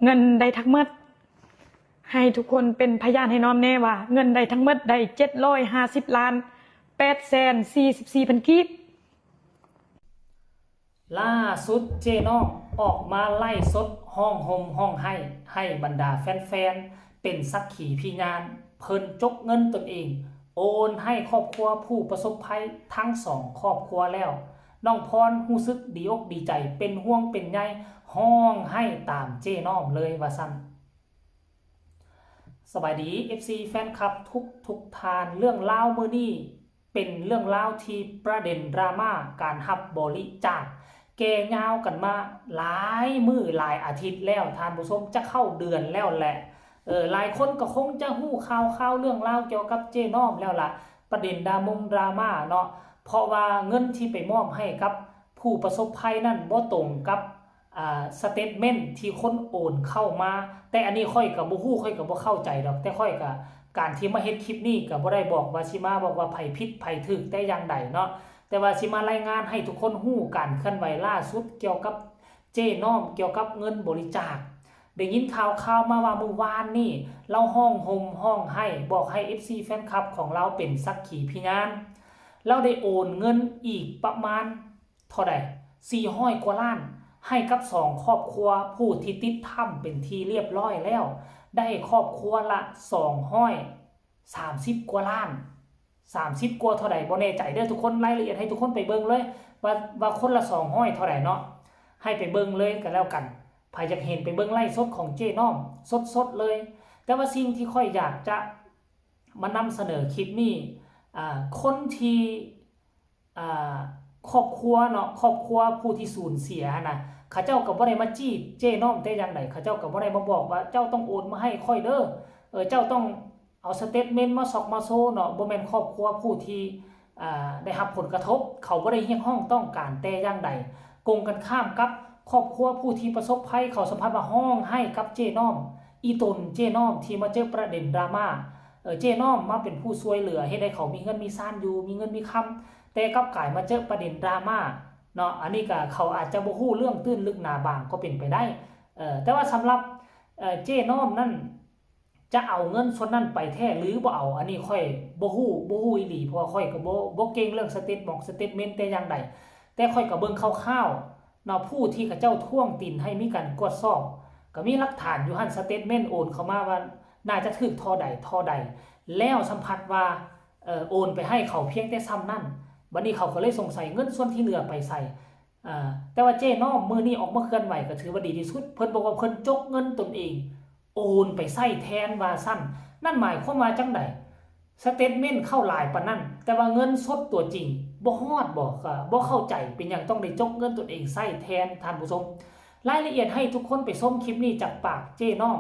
ເງິນໄດ້ທັງໝົດ ໃຫ້ທຸກຄົນເປັນພະຍານໃຫ້ນ້ອມແນ່ວ່າ ເງິນໄດ້ທັງໝົດໄດ້ເຈັດຮ້ອຍຫ້າສິບລ້ານແປດແສນສີ່ສິບສີ່ພັນກີບ. ລ່າສຸດເຈ້ນ້ອມອອກມາໄລຟ໌ສົດຮ້ອງໂຮມຮ້ອງໄຫ້ ໃຫ້ບັນດາແຟນໆເປັນສັກຂີພິຍານ ເພິ່ນຈົກເງິນຕົນເອງໂອນໃຫ້ຄອບຄົວຜູ້ປະສົບໄພທັງສອງຄອບຄົວແລ້ວ. ນ້ອງພອນຮູ້ສຶກດີອົກດີໃຈ ເປັນຫ່ວງເປັນໃຍ ຮ້ອງໄຫ້ຕາມເຈ້ນ້ອມເລີຍວ່າຊັ້ນ. ສະບາຍດີ ເອັຟຊີ ແຟນຄລັບທຸກໆທ່ານ. ເລື່ອງລາວມື້ນີ້ເປັນເລື່ອງລາວທີ່ປະເດັນດຣາມາ ການຮັບບໍລິຈາກແກ່ຍາວກັນມາຫຼາຍມື້ຫຼາຍອາທິດແລ້ວ ທ່ານຜູ້ຊົມ ຈະເຂົ້າເດືອນແລ້ວແຫຼະ. ເອີ ຫຼາຍຄົນກໍຄົງຈະຮູ້ຂ່າວຄາວເລື່ອງລາວກ່ຽວກັບເຈ້ນ້ອມແລ້ວລະ ປະເດັນດາມົງດຣາມາເນາະ ເພາະວ່າເງິນທີ່ໄປມອບໃຫ້ກັບຜູ້ປະສົບໄພນັ້ນບໍ່ຕົງກັບ ອ່າ ສະເຕັດເມັນທີ່ຄົນໂອນເຂົ້າມາ. ແຕ່ອັນນີ້ຂ້ອຍກໍບໍ່ຮູ້ ຂ້ອຍກໍບໍ່ເຂົ້າໃຈດອກ ແຕ່ຂ້ອຍກໍ ການທີ່ມາເຮັດຄລິບນີ້ກໍບໍ່ໄດ້ບອກວ່າຊິມາບອກວ່າໃຜຜິດໃຜຖືກແຕ່ຢ່າງໃດເນາະ ແຕ່ວ່າຊິມາລາຍງານໃຫ້ທຸກຄົນຮູ້ການເຄື່ອນໄຫວລ່າສຸດກ່ຽວກັບເຈ້ນ້ອມ ກ່ຽວກັບເງິນບໍລິຈາກ. ໄດ້ຍິນຂ່າວຄາວມາວ່າມື້ວານນີ້ລາວຮ້ອງໂຮມຮ້ອງໄຫ້ ບອກໃຫ້ ເອັຟຊີ ແຟນຄລັບຂອງລາວເປັນສັກຂີພິຍານ ລາວໄດ້ໂອນເງິນອີກປະມານ ເທົ່າໃດ ສີ່ຮ້ອຍກວ່າລ້ານ ໃຫ້ກັບສອງຄອບຄົວຜູ້ທີ່ຕິດຖ້ຳເປັນທີ່ລຽບຮ້ອຍແລ້ວ ໄດ້ຄອບຄົວລະສອງຮ້ອຍສາມສິບກວ່າລ້ານ ສາມສິບກວ່າເທົ່າໃດບໍ່ແນ່ໃຈເດີ້ທຸກຄົນ ລາຍລະອຽດໃຫ້ທຸກຄົນໄປເບິ່ງເລີຍ ວ່າ ວ່າຄົນລະສອງຮ້ອຍເທົ່າໃດເນາະ ໃຫ້ໄປເບິ່ງເລີຍກໍແລ້ວກັນ ໃຜຢາກເຫັນໄປເບິ່ງໄລຟ໌ສົດຂອງເຈ້ນ້ອມສົດໆເລີຍ. ແຕ່ວ່າສິ່ງທີ່ຂ້ອຍຢາກຈະມານຳສະເໜີຄລິບນີ້ ອ່າ ຄົນທີ່ ອ່າ ຄອບຄົວເນາະ ຄອບຄົວຜູ້ທີ່ສູນເສຍຫັ້ນນະ ເຂົາເຈົ້າກໍບໍ່ໄດ້ມາຈີບເຈ້ນ້ອມແຕ່ຢ່າງໃດ ເຂົາເຈົ້າກໍບໍ່ໄດ້ມາບອກວ່າເຈົ້າຕ້ອງໂອນມາໃຫ້ຂ້ອຍເດີ້ ເຈົ້າຕ້ອງເອົາສະເຕັດເມັນມາຊອກມາໂຊເນາະ ບໍ່ແມ່ນຄອບຄົວຜູ້ທີ່ ອ່າ ໄດ້ຮັບຜົນກະທົບ ເຂົາບໍ່ໄດ້ຮຽກຮ້ອງຕ້ອງການແຕ່ຢ່າງໃດ. ກົງກັນຂ້າມກັບຄອບຄົວຜູ້ທີ່ປະສົບໄພ ເຂົາສຳພັດວ່າຮ້ອງໄຫ້ກັບເຈ້ນ້ອມ ອີ່ຕົນເຈ້ນ້ອມທີ່ມາເຈີປະເດັນດຣາມາ ເອີ ເຈ້ນ້ອມມາເປັນຜູ້ຊ່ວຍເຫຼືອ ເຮັດໃຫ້ເຂົາມີເຮືອນມີຊານຢູ່ ມີເງິນມີຄຳ ແຕ່ກັບກາຍມາເຈີປະເດັນດຣາມາເນາະ ອັນນີ້ກະເຂົາອາດຈະບໍ່ຮູ້ເລື່ອງຕື້ນລຶກໜາບາງກໍເປັນໄປໄດ້ ເອີ ແຕ່ວ່າສຳລັບ ເອີ ເຈ້ນ້ອມນັ້ນ ຈະເອົາເງິນສ່ວນນັ້ນໄປແທ້ຫຼືບໍ່ເອົາ ອັນນີ້ຂ້ອຍບໍ່ຮູ້ ບໍ່ຮູ້ອີ່ຫຼີ ເພາະວ່າຂ້ອຍກໍບໍ່ ບໍ່ເກັ່ງເລື່ອງສະເຕັດໝອກສະເຕັດເມັນແຕ່ຢ່າງໃດ ແຕ່ຂ້ອຍກໍເບິ່ງຄ່າວໆເນາະ ຜູ້ທີ່ເຂົາເຈົ້າທ້ວງຕິງໃຫ້ມີການກວດສອບ ກໍມີຫຼັກຖານຢູ່ຫັ້ນ ສະເຕັດເມັນໂອນເຂົ້າມາວ່າໜ້າຈະຖືກທໍ່ໃດທໍ່ໃດ ແລ້ວສຳພັດວ່າ ເອີ ໂອນໄປໃຫ້ເຂົາພຽງແຕ່ຊ່ຳນັ້ນ ບັດນີ້ເຂົາກໍເລີຍສົງໄສເງິນສ່ວນທີ່ເຫຼືອໄປໃສ ອ່າ ແຕ່ວ່າເຈ້ນ້ອມມື້ນີ້ອອກມາເຄື່ອນໄຫວກໍຖືວ່າດີທີ່ສຸດ ເພິ່ນບອກວ່າເພິ່ນຈົກເງິນຕົນເອງໂອນໄປໃຊ້ແທນວ່າຊັ້ນ ນັ້ນໝາຍຄວາມວ່າຈັ່ງໃດ? ສະເຕັດເມັນເຂົ້າຫຼາຍປານນັ້ນ ແຕ່ວ່າເງິນສົດຕົວຈິງບໍ່ຮອດບໍ? ກໍບໍ່ເຂົ້າໃຈເປັນຫຍັງຕ້ອງໄດ້ຈົກເງິນຕົນເອງໃຊ້ແທນ ທ່ານຜູ້ຊົມ. ລາຍລະອຽດໃຫ້ທຸກຄົນໄປຊົມຄລິບນີ້ຈາກປາກເຈ້ນ້ອມ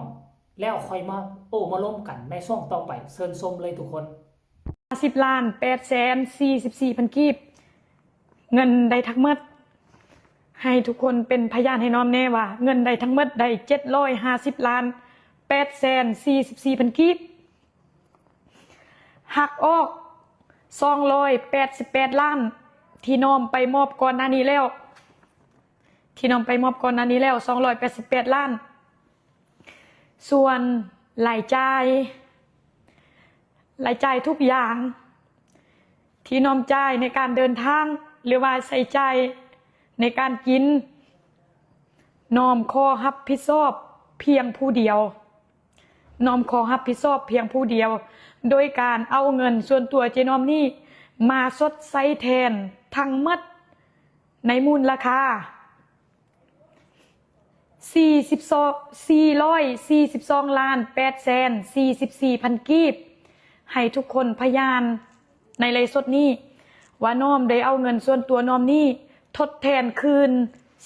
ແລ້ວຄ່ອຍມາໂອ້ມາລົມກັນໃນຊ່ວງຕໍ່ໄປ ເຊີນຊົມເລີຍທຸກຄົນ. ຫ້າສິບລ້ານແປດແສນສີ່ສິບສີ່ພັນກີບ ເງິນໄດ້ທັງໝົດ ໃຫ້ທຸກຄົນເປັນພະຍານໃຫ້ນ້ອມແນ່ວ່າ ເງິນໄດ້ທັງໝົດໄດ້ເຈັດຮ້ອຍຫ້າສິບລ້ານແປດແສນສີ່ສິບສີ່ພັນກີບ ຫັກອອກສອງຮ້ອຍແປດສິບແປດລ້ານ ທີ່ນ້ອມໄປມອບກ່ອນໜ້ານີ້ແລ້ວ ທີ່ນ້ອມໄປມອບກ່ອນໜ້ານີ້ແລ້ວສອງຮ້ອຍແປດສິບແປດລ້ານ ສ່ວນລາຍຈ່າຍ ລາຍຈ່າຍທຸກຢ່າງທີ່ນ້ອມຈ່າຍໃນການເດີນທາງ ຫຼືວ່າໃຊ້ຈ່າຍໃນການກິນ ນ້ອມຂໍຮັບຜິດຊອບພຽງຜູ້ດຽວ ນ້ອມຂໍຮັບຜິດຊອບພຽງຜູ້ດຽວ ໂດຍການເອົາເງິນສ່ວນຕົວເຈ້ນ້ອມນີ້ມາຊົດໃຊ້ແທນທັງໝົດໃນມູນລະຄ່າ ສີ່ສິບສອງ ສີ່ຮ້ອຍສີ່ສິບສອງລ້ານແປດແສນສີ່ສິບສີ່ພັນກີບ ໃຫ້ທຸກຄົນພະຍານໃນໄລຟ໌ສົດນີ້ ວ່ານ້ອມໄດ້ເອົາເງິນສ່ວນຕົວນ້ອມນີ້ທົດແທນຄືນ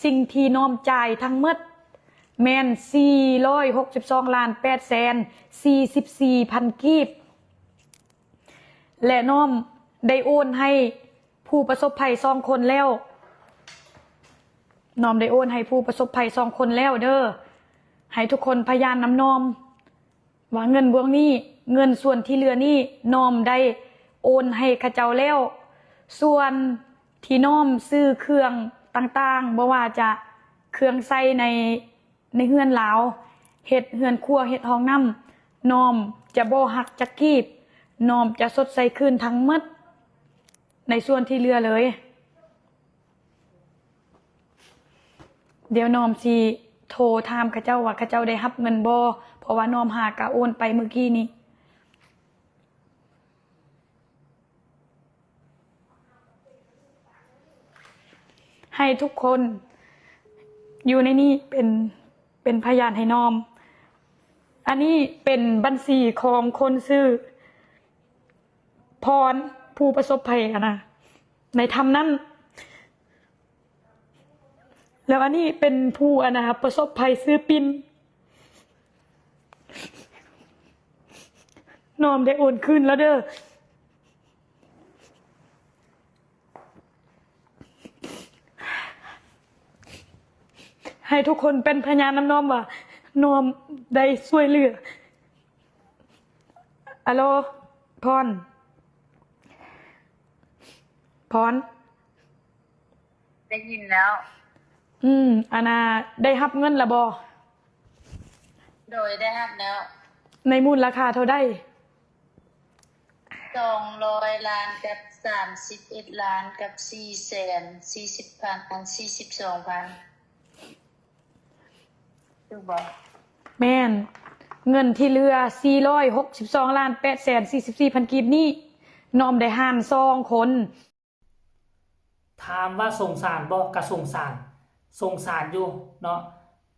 ສິ່ງທີ່ນ້ອມຈ່າຍທັງໝົດ ແມ່ນສີ່ຮ້ອຍຫົກສິບສອງລ້ານແປດແສນສີ່ສິບສີ່ພັນກີບ ແລະ ນ້ອມໄດ້ໂອນໃຫ້ ຜູ້ປະສົບໄພສອງຄົນແລ້ວ ນ້ອມໄດ້ໂອນໃຫ້ຜູ້ປະສົບໄພສອງຄົນແລ້ວເດີ້ ໃຫ້ທຸກຄົນພະຍານນຳນ້ອມ ວ່າເງິນບວງນີ້ ເງິນສ່ວນທີ່ເຫຼືອນີ້ ນ້ອມໄດ້ໂອນໃຫ້ເຂົາເຈົ້າແລ້ວ ສ່ວນທີ່ນ້ອມຊື້ເຄື່ອງຕ່າງໆ ບໍ່ວ່າຈະເຄື່ອງໃຊ້ໃນ ໃນເຮືອນລາວ ເຮັດເຮືອນຄົວ ເຮັດຫ້ອງນ້ຳ, ນ້ອມຈະບໍ່ຫັກຈັກກີບ, ນ້ອມຈະຊົດໃຊ້ຄືນທັງໝົດໃນສ່ວນທີ່ເຫຼືອເລີຍ. ດຽວນ້ອມຊິໂທຖາມເຂົາເຈົ້າວ່າເຂົາເຈົ້າໄດ້ຮັບເງິນບໍ່, ເພາະວ່ານ້ອມຫາກະໂອນໄປມື້ກີ້ນີ້. ໃຫ້ທຸກຄົນຢູ່ໃນນີ້ເປັນ ເປັນພະຍານໃຫ້ນ້ອມ. ອັນນີ້ເປັນບັນຊີຂອງຄົນຊື່ພອນ ຜູ້ປະສົບໄພ ອັນນະ ໃນຖ້ຳນັ້ນ. ແລ້ວອັນນີ້ເປັນຜູ້ ອັນນະ ປະສົບໄພຊື່ປິນ. ນ້ອມໄດ້ໂອນຄືນແລ້ວເດີ້. ໃຫ້ທຸກຄົນເປັນພະຍານນຳນ້ອມວ່າ ນ້ອມໄດ້ຊ່ວຍເຫຼືອ. ອາໂລ ພອນ ພອນ. ໄດ້ຍິນແລ້ວ. ອືມ ອັນນ່າ ໄດ້ຮັບເງິນລະບໍ່? ໂດຍ ໄດ້ຮັບແລ້ວ. ໃນມູນລະຄ່າເທົ່າໃດ? ສອງຮ້ອຍລ້ານກັບສາມສິບເອັດລ້ານກັບສີ່ແສນສີ່ສິບພັນ ອັນ ສີ່ສິບສອງພັນ ຖືກບໍ່? ແມ່ນ. ເງິນທີ່ເຫຼືອ ສີ່ຮ້ອຍຫົກສິບສອງລ້ານແປດແສນສີ່ສິບສີ່ພັນກີບນີ້ ນ້ອມໄດ້ຫານສອງຄົນ. ຖາມວ່າສົງສານບໍ່? ກະສົງສານ, ສົງສານຢູ່ເນາະ.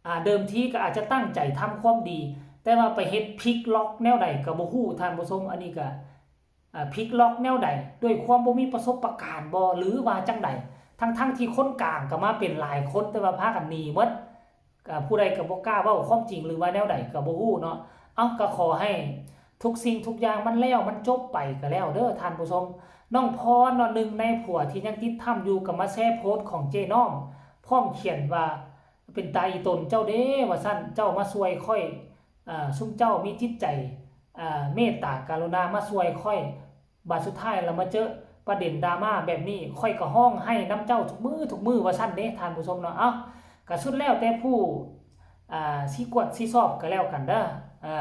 ອາ ເດີມທີກໍອາດຈະຕັ້ງໃຈທຳຄວາມດີ, ແຕ່ວ່າໄປເຮັດພລິກລັອກແນວໃດກໍບໍ່ຮູ້ທ່ານຜູ້ຊົມ. ອັນນີ້ກໍ ອາ ພລິກລັອກແນວໃດ? ດ້ວຍຄວາມບໍ່ມີປະສົບປະການບໍ່ ຫຼືວ່າຈັ່ງໃດ? ທັງໆທີ່ຄົນກາງກໍມາເປັນຫຼາຍຄົນ ແຕ່ວ່າພາກັນໜີໝົດ. ກະຜູ້ໃດກໍບໍ່ກ້າເວົ້າຄວາມຈິງ ຫຼືວ່າແນວໃດກໍບໍ່ຮູ້ເນາະ. ເອົ້າ ກໍຂໍໃຫ້ທຸກສິ່ງທຸກຢ່າງມັນແລ້ວມັນຈົບໄປກໍແລ້ວເດີທ່ານຜູ້ຊົມ. ນ້ອງພອນເນາະ ໜຶ່ງໃນຜົວທີ່ຍັງຕິດຖ້ຳຢູ່ ກໍມາແຊໂພສຂອງເຈ້ນ້ອມ ພ້ອມຂຽນວ່າ ເປັນຕາອີຕົນເຈົ້າເດ້ ວ່າຊັ້ນ, ເຈົ້າມາຊ່ວຍຂ້ອຍ, ເອີ ຊຸມເຈົ້າມີຈິດໃຈ, ເອີ ເມດຕາກະລຸນາມາຊ່ວຍຂ້ອຍ, ບາດສຸດທ້າຍລະມາເຈີປະເດັນດຣາມາແບບນີ້, ຂ້ອຍກໍຮ້ອງໄຫ້ນຳເຈົ້າທຸກມື້ທຸກມື້ ວ່າຊັ້ນເດ້ທ່ານຜູ້ຊົມເນາະ. ເອົ້າ ກະສຸດແລ້ວແຕ່ຜູ້ ອ່າ ຊິກວດຊິສອບກໍແລ້ວກັນເດີ. ເອີ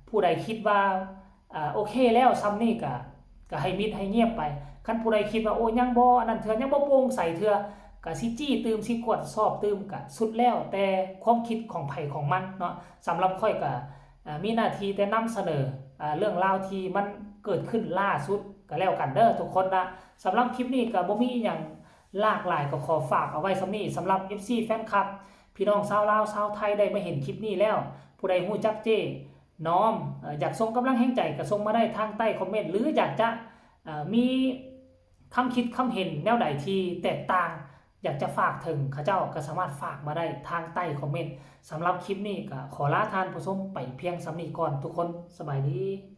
ຜູ້ໃດຄິດວ່າ ອ່າ ໂອເຄແລ້ວ ຊ່ຳນີ້ກະ ກະໃຫ້ມິດໃຫ້ງຽບໄປ. ຄັນຜູ້ໃດຄິດວ່າ ໂອ້ ຍັງບໍ່ອັນນັ້ນເທື່ອ, ຍັງບໍ່ໂປ່ງໃສເທື່ອ, ກະຊິຈີ້ຕື່ມ ຊິກວດສອບຕື່ມ, ກະສຸດແລ້ວແຕ່ຄວາມຄິດຂອງໃຜຂອງມັນເນາະ. ສຳລັບຂ້ອຍກະ ອ່າ ມີໜ້າທີ່ແຕ່ນຳສະເໜີ ອ່າ ເລື່ອງລາວທີ່ມັນເກີດຂຶ້ນລ່າສຸດກໍແລ້ວກັນເດີທຸກຄົນນະ. ສຳລັບຄລິບນີ້ກໍບໍ່ມີອີ່ຫຍັງຫຼາກຫຼາຍ, ກໍຂໍຝາກເອົາໄວ້ຊ່ຳນີ້. ສຳລັບເອັຟຊີແຟນຄລັບ ພີ່ນ້ອງຊາວລາວຊາວໄທໄດ້ມາເຫັນຄລິບນີ້ແລ້ວ, ຜູ້ໃດຮູ້ຈັກເຈ້ນ້ອມ ເອີ ຢາກສົ່ງກຳລັງແຮງໃຈກໍສົ່ງມາໄດ້ທາງໃຕ້ຄອມເມັນ ຫຼື ຢາກຈະ ເອີ ມີຄຳຄິດຄຳເຫັນແນວໃດທີ່ແຕກຕ່າງ ຢາກຈະຝາກເຖິງເຂົາເຈົ້າ ກໍສາມາດຝາກມາໄດ້ທາງໃຕ້ຄອມເມັນ. ສຳລັບຄລິບນີ້ກໍຂໍລາທ່ານຜູ້ຊົມໄປພຽງສ່ຳນີ້ກ່ອນ. ທຸກຄົນສະບາຍດີ.